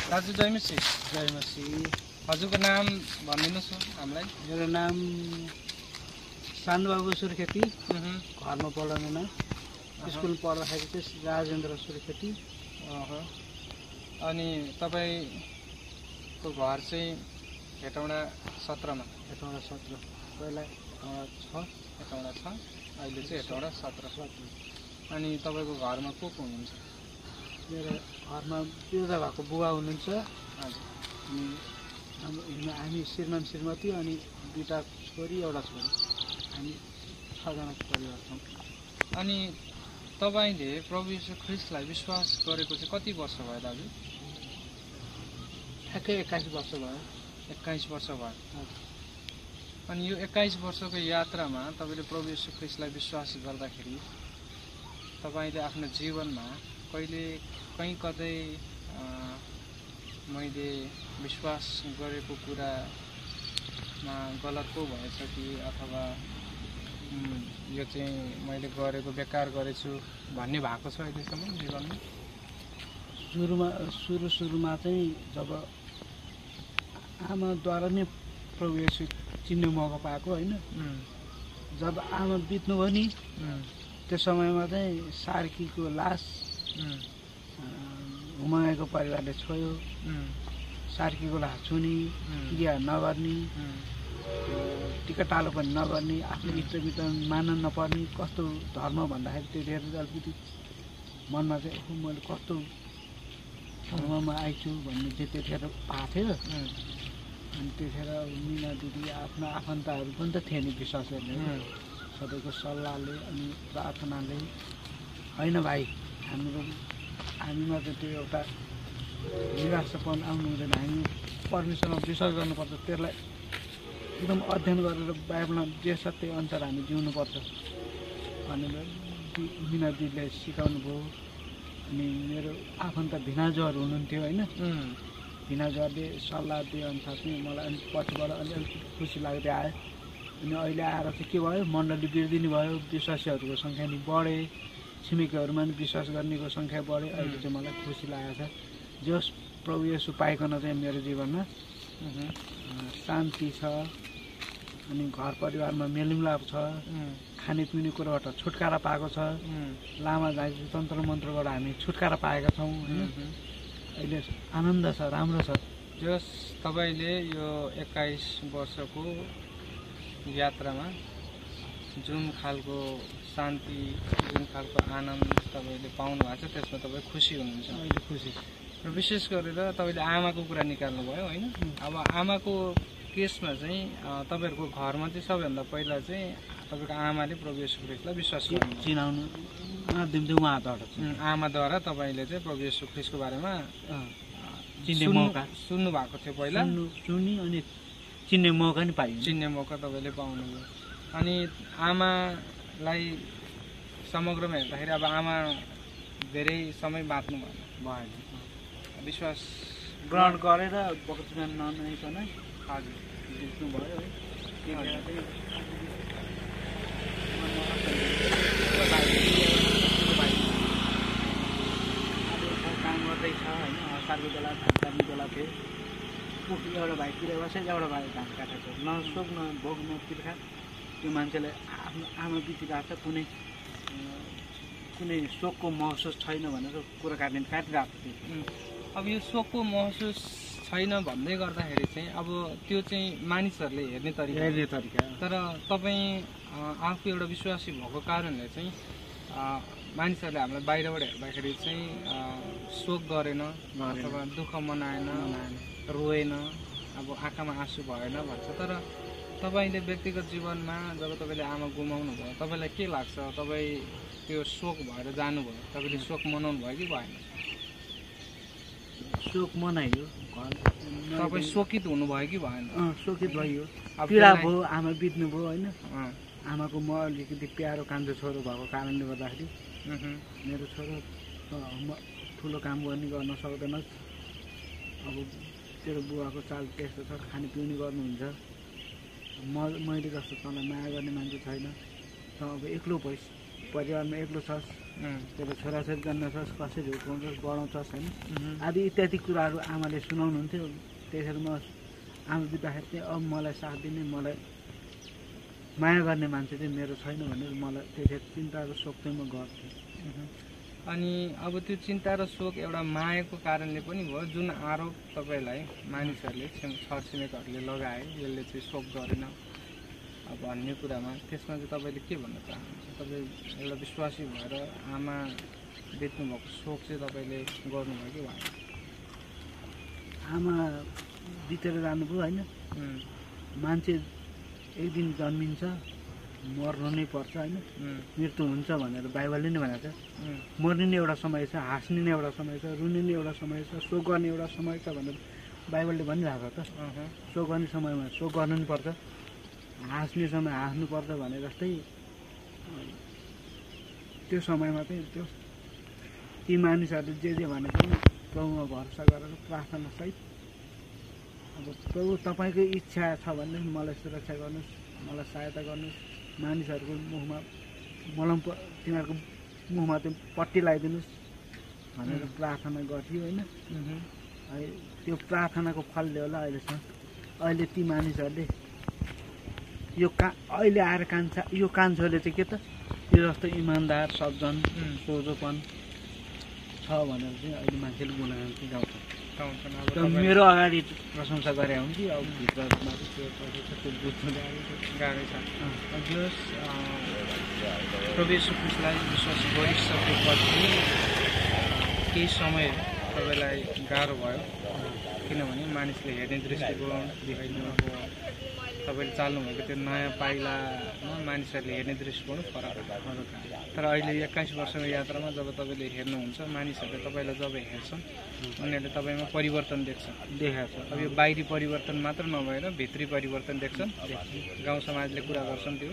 दाजु जय मसी। जय मसी। हजुरको नाम भनिदिनुहोस् न हामीलाई। मेरो नाम सानुबाबु सुर्खेती। घरमा पढाउने नाम। स्कुल पढ्दाखेरि चाहिँ राजेन्द्र सुर्खेती। अनि तपाईँको घर चाहिँ हेटौँडा 17 मा। हेटौँडा 17 पहिला हेटौँडा 6 अहिले चाहिँ हेटौँडा 17। अनि तपाईँको घरमा को हुनुहुन्छ? मेरो घरमा बिरुवा भएको बुवा हुनुहुन्छ। हजुर। अनि हामी श्रीमान श्रीमती अनि 2टा छोरी एउटा छोरी, हामी 6 जना परिवार छौँ। अनि तपाईँले प्रभु येशू ख्रीष्टलाई विश्वास गरेको चाहिँ कति वर्ष भयो दाजु? ठ्याक्कै 21 वर्ष भयो। 21 वर्ष भयो। अनि यो 21 वर्षको यात्रामा तपाईँले प्रभु येशू ख्रीष्टलाई विश्वास गर्दाखेरि तपाईँले आफ्नो जीवनमा कहीँ कतै मैले विश्वास गरेको कुरामा गलत पो भएछ कि अथवा यो चाहिँ मैले गरेको बेकार गरेछु भन्ने भएको छ अहिलेसम्म जीवनमा? सुरुमा चाहिँ जब आमाद्वारा नै प्रभु येशू चिन्ने मौका पाएको होइन, जब आमा बित्नुभयो नि त्यो समयमा चाहिँ सार्कीको लास हुमाएको परिवारले छोयो। सार्कीको लास छुनी, क्रिया नगर्ने, टिकाटालो पनि नगर्ने, आफ्नो इष्टमित्र मान्न नपर्ने, कस्तो धर्म भन्दाखेरि त्यतिखेर अलिकति मनमा चाहिँ मैले कस्तो धर्ममा आइछु भन्ने चाहिँ त्यतिखेर भएको थियो। अनि त्यतिखेर मिना दिदी आफ्नो आफन्तहरू पनि त थिए नि विश्वास गर्ने, सबैको सल्लाहले अनि प्रार्थनाले होइन भाइ हामीमा चाहिँ त्यो एउटा निराशापन आउनु हुँदैन, हामी परमेश्वरमा विश्वास गर्नुपर्छ, त्यसलाई एकदम अध्ययन गरेर बाइबलमा जे छ त्यही अनुसार हामी जिउनुपर्छ भनेर मिना दिदीले सिकाउनु भयो। अनि मेरो आफन्त भिनाजुहरू हुनुहुन्थ्यो होइन, भिनाजुहरूले सल्लाह दिए अनुसार चाहिँ मलाई अलिक पछिबाट अलिक खुसी लाग्दै आयो। अनि अहिले आएर चाहिँ के भयो, मण्डली बिर्दिने भयो, विश्वासीहरूको सङ्ख्या नि बढे, छिमेकीहरूमा पनि विश्वास गर्नेको सङ्ख्या बढे। अहिले चाहिँ मलाई खुसी लागेको छ। जस प्रभु येशू पाइकन चाहिँ मेरो जीवनमा शान्ति छ, अनि घर परिवारमा मेलमिलाप छ, खानेपिउने कुरोबाट छुटकारा पाएको छ, लामा झाँकी तन्त्र मन्त्रबाट हामी छुटकारा पाएका छौँ होइन। अहिले आनन्द छ, राम्रो छ। जस तपाईँले यो 21 वर्षको यात्रामा जुन खालको शान्ति, जुन खालको आनन्द तपाईँले पाउनु भएको छ त्यसमा तपाईँ खुसी हुनुहुन्छ? अहिले खुसी। र विशेष गरेर तपाईँले आमाको कुरा निकाल्नुभयो होइन। अब आमाको केसमा चाहिँ तपाईँहरूको घरमा चाहिँ सबैभन्दा पहिला चाहिँ तपाईँको आमाले प्रभु येशू ख्रीष्टलाई विश्वास गर्नु चिनाउनु माध्यम चाहिँ उहाँबाट आमाद्वारा तपाईँले चाहिँ प्रभु येशू ख्रीष्टको बारेमा चिन्ने मौका सुन्नु भएको थियो पहिला, सुनि अनि चिन्ने मौका नि पाइयो, चिन्ने मौका तपाईँले पाउनुभयो। अनि आमालाई समग्रमा हेर्दाखेरि अब आमा धेरै समय बाँच्नु भएन, विश्वास ग्रहण गरेर बक्सिन ननाइकन हजुर बित्नुभयो है। काम गर्दैछ होइन, हतारको बेला धान काट्ने बेला थियो, एउटा भाइ किरा बसेर एउटा भाइ धान काटेको, न सोक न भोग न तिर्खा। त्यो मान्छेलाई आफ्नो आमा बितिरहेको छ, कुनै शोकको महसुस छैन भनेर कुरा काटिरहेको थियो। अब यो शोकको महसुस छैन भन्दै गर्दाखेरि चाहिँ अब त्यो चाहिँ मानिसहरूले हेर्ने तरिका, तर तपाईँ आफू एउटा विश्वासी भएको कारणले चाहिँ मानिसहरूले हामीलाई बाहिरबाट हेर्दाखेरि चाहिँ शोक गरेन अथवा दुःख मनाएन, रोएन, अब आँखामा आँसु भएन भन्छ। तर तपाईँले व्यक्तिगत जीवनमा जब तपाईँले आमा गुमाउनु भयो, तपाईँलाई के लाग्छ? तपाईँ त्यो शोक भएर जानुभयो, तपाईँले शोक मनाउनु भयो कि भएन? शोक मनाइयो। तपाईँ शोकित हुनुभयो कि भएन? शोकित भयो, पीडा भयो, आमा बित्नु भयो होइन। आमाको म अलिकति प्यारो कान्छो छोरो भएको कारणले गर्दाखेरि मेरो छोरो ठुलो काम गर्न सक्दैन। अब तेरो बुवाको चाल त्यस्तो छ, खाने पिउने गर्नुहुन्छ, मैले जस्तो तँलाई माया गर्ने मान्छे छैन, त अब एक्लो भइस् परिवारमा एक्लो छस्, तेरो छोराछोरी जन्म छस्, कसरी हुर्काउँछस्, बढाउँछस् होइन आदि इत्यादि कुराहरू आमाले सुनाउनुहुन्थ्यो। त्यसरी म आमा बित्दाखेरि चाहिँ अब मलाई साथ दिने, मलाई माया गर्ने मान्छे चाहिँ मेरो छैन भनेर मलाई त्यसरी चिन्ता र शोक चाहिँ म गर्थेँ। अनि अब त्यो चिन्ता र शोक एउटा मायाको कारणले पनि भयो, जुन आरोप तपाईँलाई मानिसहरूले छरछिमेकहरूले लगाए, यसले चाहिँ शोक गरेन भन्ने कुरामा, त्यसमा चाहिँ तपाईँले के भन्न चाहनुहुन्छ? तपाईँ एउटा विश्वासी भएर आमा बेच्नुभएको शोक चाहिँ तपाईँले गर्नुभयो कि भएन? आमा बितेर जानुभयो होइन। मान्छे एक दिन जन्मिन्छ, मर्नु नै पर्छ होइन, मृत्यु हुन्छ भनेर बाइबलले नै भनेको छ। मर्ने नै एउटा समय छ, हाँस्ने नै एउटा समय छ, रुने नै एउटा समय छ, शोक गर्ने एउटा समय छ भनेर बाइबलले भनिरहेको छ त। शोक गर्ने समयमा शोक गर्नु नि पर्छ, हाँस्ने समय हाँस्नुपर्छ भने जस्तै त्यो समयमा चाहिँ त्यो ती मानिसहरूले जे भने पनि प्रभुमा भरोसा गरेर प्रार्थनासहित अब प्रभु तपाईँको इच्छा छ भने मलाई सुरक्षा गर्नुहोस्, मलाई सहायता गर्नुहोस्, मानिसहरूको मुखमा तिनीहरूको मुखमा चाहिँ पट्टी लगाइदिनुहोस् भनेर प्रार्थना गर्थ्यो होइन। त्यो प्रार्थनाको फलले होला अहिले ती मानिसहरूले अहिले आएर यो कान्छोले चाहिँ के त यो जस्तो इमान्दार, सज्जन, सोझोपन छ भनेर चाहिँ अहिले मान्छेले गुणगान चाहिँ गाउँछन्। मेरो अगाडि प्रशंसा गरे हुन्थ्यो, अब भित्रमा त्यो बुझ्नु गाह्रो छ। प्रभु येशू ख्रीष्टलाई विश्वास गरिसकेपछि केही समय तपाईँलाई गाह्रो भयो, किनभने मानिसले हेर्ने दृष्टिकोण तपाईँले चाल्नुभएको त्यो नयाँ पाइलामा मानिसहरूले हेर्ने दृष्टिकोण फरक तर अहिले 21 वर्षको यात्रामा जब तपाईँले हेर्नुहुन्छ, मानिसहरूले तपाईँलाई जब हेर्छन् उनीहरूले तपाईँमा परिवर्तन देख्छन्, देखाएको छ। अब यो बाहिरी परिवर्तन मात्र नभएर भित्री परिवर्तन देख्छन्। गाउँ समाजले कुरा गर्छन् त्यो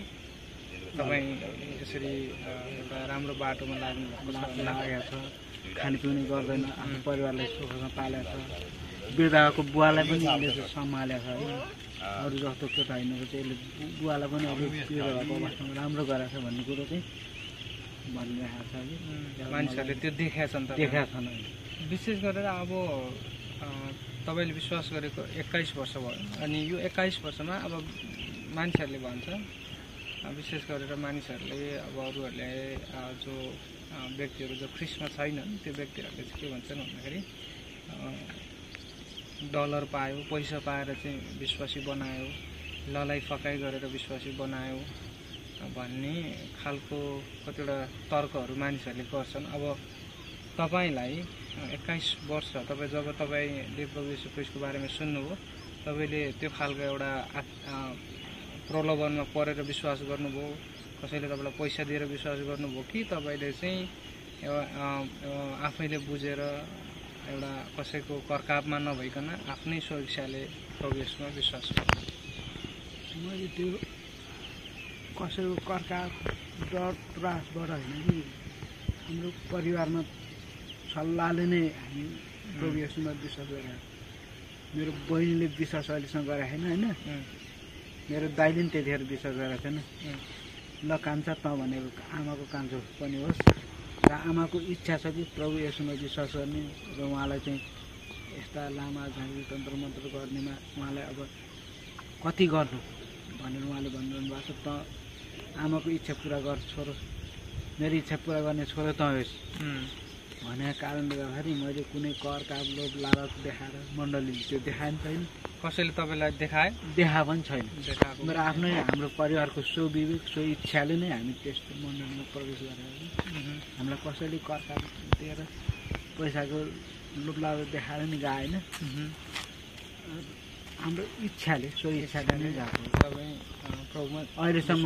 तपाईँ यसरी एउटा राम्रो बाटोमा लागेको छ, खानेपिउने गर्दैन, आफ्नो परिवारलाई सुखमा पालेको छ, वृद्धाको बुवालाई पनि यसले सम्हालेको छ है। अरू जस्तो केटा होइन चाहिँ यसले बुवालाई पनि अब वृद्धाको अवस्थामा राम्रो गराएको छ भन्ने कुरो चाहिँ भनिरहेको छ कि मानिसहरूले त्यो देखाएको छन्। विशेष गरेर अब तपाईँले विश्वास गरेको 21 वर्ष भयो, अनि यो 21 वर्षमा अब मान्छेहरूले भन्छ, विशेष गरेर मानिसहरूले अब अरूहरूले जो व्यक्तिहरू जो ख्रिस्टमा छैनन् त्यो व्यक्तिहरूले चाहिँ के भन्छन् भन्दाखेरि डलर पायो, पैसा पाएर चाहिँ विश्वासी बनायो, ललाई फकाइ गरेर विश्वासी बनायो भन्ने खालको कतिवटा तर्कहरू मानिसहरूले गर्छन्। अब तपाईँलाई 21 वर्ष जब तपाईँले प्रभु येशू ख्रीष्टको बारेमा सुन्नुभयो, तपाईँले त्यो खालको एउटा प्रलोभनमा परेर विश्वास गर्नुभयो, कसैले तपाईँलाई पैसा दिएर विश्वास गर्नुभयो कि तपाईँले चाहिँ आफैले बुझेर एउटा कसैको करकापमा नभइकन आफ्नै स्वेच्छाले प्रभु येशूमा विश्वास गर्नु? मैले त्यो कसैको करकाप डर त्रासबाट होइन कि हाम्रो परिवारमा सल्लाहले नै हामी प्रभु येशूमा विश्वास गरेको। मेरो बहिनीले विश्वास अहिलेसम्म गरेको छैन होइन, मेरो दाइले पनि त्यतिखेर विश्वास गरेको छैन। ल कान्छा त भनेको आमाको कान्छो पनि होस् र आमाको इच्छा छ कि प्रभु येशूमा विश्वास गर्ने र उहाँलाई चाहिँ यस्ता लामा झाँकी तन्त्र मन्त्र गर्नेमा उहाँलाई अब कति गर्नु भनेर उहाँले भनिरहनु भएको छ। त आमाको इच्छा पुरा गर छोरो, मेरो इच्छा पुरा गर्ने छोरो त होस् भनेको कारणले गर्दाखेरि मैले कुनै कर काम लोभ लालच देखाएर मण्डलीले त्यो देखाएन छैन। कसैले तपाईँलाई देखा पनि छैन। मेरो आफ्नै हाम्रो परिवारको स्वविवेक स्व इच्छाले नै हामी त्यस्तो मण्डलीमा प्रवेश गरेर हामीलाई कसैले कर काम दिएर पैसाको लोभ लालच देखाएर नि गएन। हाम्रो इच्छाले स्व इच्छाले नै गएको। अहिलेसम्म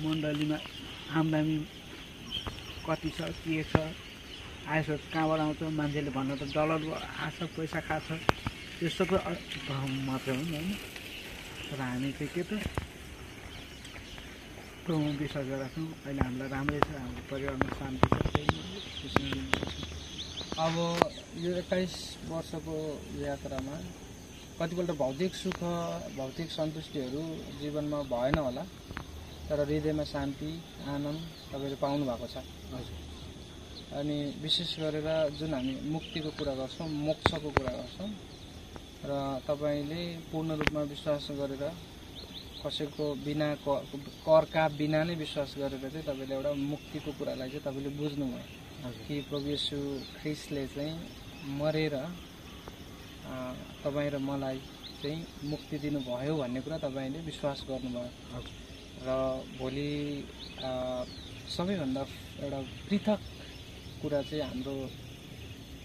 मण्डलीमा आम्दानी कति छ, के छ, आएछ कहाँबाट आउँछ, मान्छेले भन्न त डलर आछ, पैसा खान्छ, त्यो सबै मात्रै हो नि होइन। तर हामी चाहिँ के त प्रभुमा विश्वास गरेका छौँ। अहिले हामीलाई राम्रै छ, हाम्रो परिवारमा शान्ति छ। अब यो 21 वर्षको यात्रामा कतिपल्ट भौतिक सुख, भौतिक सन्तुष्टिहरू जीवनमा भएन होला, तर हृदयमा शान्ति आनन्द तपाईँले पाउनु भएको छ। हजुर। अनि विशेष गरेर जुन हामी मुक्तिको कुरा गर्छौँ, मोक्षको कुरा गर्छौँ र तपाईँले पूर्ण रूपमा विश्वास गरेर कसैको बिना करका बिना नै विश्वास गरेर चाहिँ तपाईँले एउटा मुक्तिको कुरालाई चाहिँ तपाईँले बुझ्नुभयो कि प्रभु येशू ख्रिस्टले चाहिँ मरेर तपाईँ र मलाई चाहिँ मुक्ति दिनुभयो भन्ने कुरा तपाईँले विश्वास गर्नुभयो। र भोलि सबैभन्दा एउटा पृथक कुरा चाहिँ हाम्रो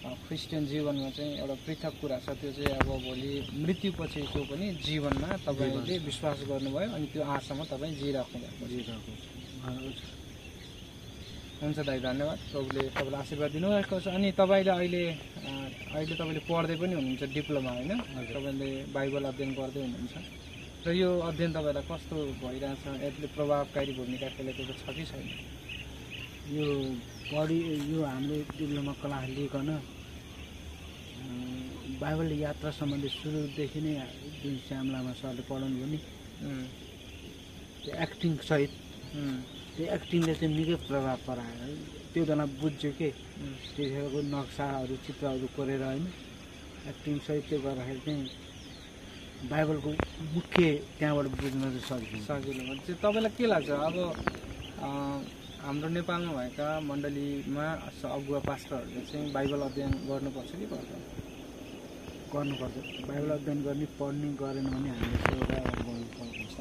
क्रिस्चियन जीवनमा चाहिँ एउटा पृथक कुरा छ, त्यो चाहिँ अब भोलि मृत्युपछिको पनि जीवनमा तपाईँले विश्वास गर्नुभयो अनि त्यो आशामा तपाईँ जिइराख्नु भएको। हुन्छ दाइ, धन्यवाद। प्रभुले तपाईँलाई आशीर्वाद दिनुभएको छ। अनि तपाईँले अहिले तपाईँले पढ्दै पनि हुनुहुन्छ, डिप्लोमा होइन? तपाईँले बाइबल अध्ययन गर्दै हुनुहुन्छ र यो अध्ययन तपाईँलाई कस्तो भइरहेछ? यसले प्रभावकारी भूमिका खेलेको छ कि छैन? यो हामीले डिप्लोमा क्लास लिइकन बाइबल यात्रा सम्बन्धी सुरुदेखि नै जुन श्याम लामा सरले पढाउनु भयो नि, त्यो एक्टिङ सहित त्यो एक्टिङले चाहिँ निकै प्रभाव परायो है। त्यो बेला बुझ्यो के त्यतिखेरको नक्साहरू चित्रहरू कोरेर होइन, एक्टिङ सहित त्यो गर्दाखेरि चाहिँ बाइबलको मुख्य त्यहाँबाट बुझ्न चाहिँ सजिलो हुन्छ। तपाईँलाई के लाग्छ अब हाम्रो नेपालमा भएका मण्डलीमा अगुवा पास्टरहरूले चाहिँ बाइबल अध्ययन गर्नुपर्छ कि पर्दैन? गर्नुपर्छ। बाइबल अध्ययन गर्ने पढ्ने गरेन भने हामीले सेवा गर्नुपर्छ,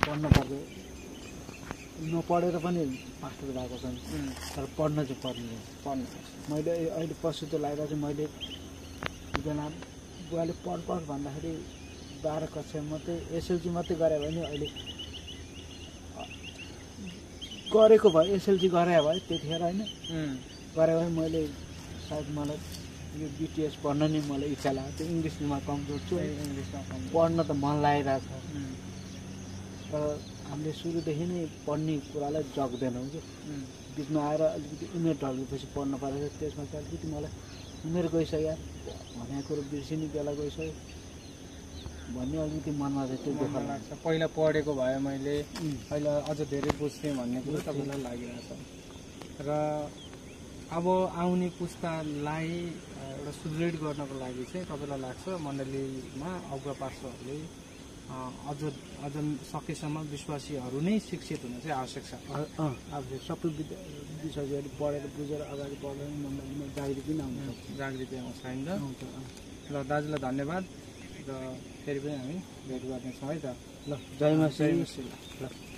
पढ्नुपर्छ। नपढेर पनि पास्टर भएको छन्, तर पढ्न चाहिँ पढ्नुपर्छ। मैले अहिले पछुतो लाग्दा चाहिँ मैले एकजना बुवाले पढ भन्दाखेरि 12 कक्षा मात्रै एसएलजी मात्रै गरे भने अहिले गरेको भए एसएलजी गरे भए त्यतिखेर होइन गरे भए मैले सायद मलाई यो बिटिएस पढ्न नै मलाई इच्छा लाग्यो। त्यो इङ्ग्लिसमा कमजोर छु, इङ्ग्लिसमा पढ्न त मन लागिरहेको छ। र हामीले सुरुदेखि नै पढ्ने कुरालाई जग्दैनौँ कि बिचमा आएर अलिकति उमेर ढल्केपछि पढ्न परेको, त्यसमा चाहिँ अलिकति मलाई उमेर गइसक्यो भनेको कुरो बिर्सिने बेला गइसक्यो भन्ने अलिकति मनमा चाहिँ त्यो दुःख लाग्छ। पहिला पढेको भए मैले अहिले अझ धेरै बुझ्थेँ भन्ने कुरो तपाईँलाई लागिरहेछ। र अब आउने पुस्तालाई एउटा सुदृढ गर्नको लागि चाहिँ तपाईँलाई लाग्छ मण्डलीमा अगुवा पास्टरहरूले अझ सकेसम्म विश्वासीहरू नै शिक्षित हुन चाहिँ आवश्यक छ। आवश्यक। सबै विश्वासीहरू पढेर बुझेर अगाडि बढेर मण्डलीमा जागृति नै आउँछ, जागृति आउँछ होइन। ल दाजुलाई धन्यवाद र फेरि पनि हामी भेट गर्नेछौँ है त। ल जय मसी। ल।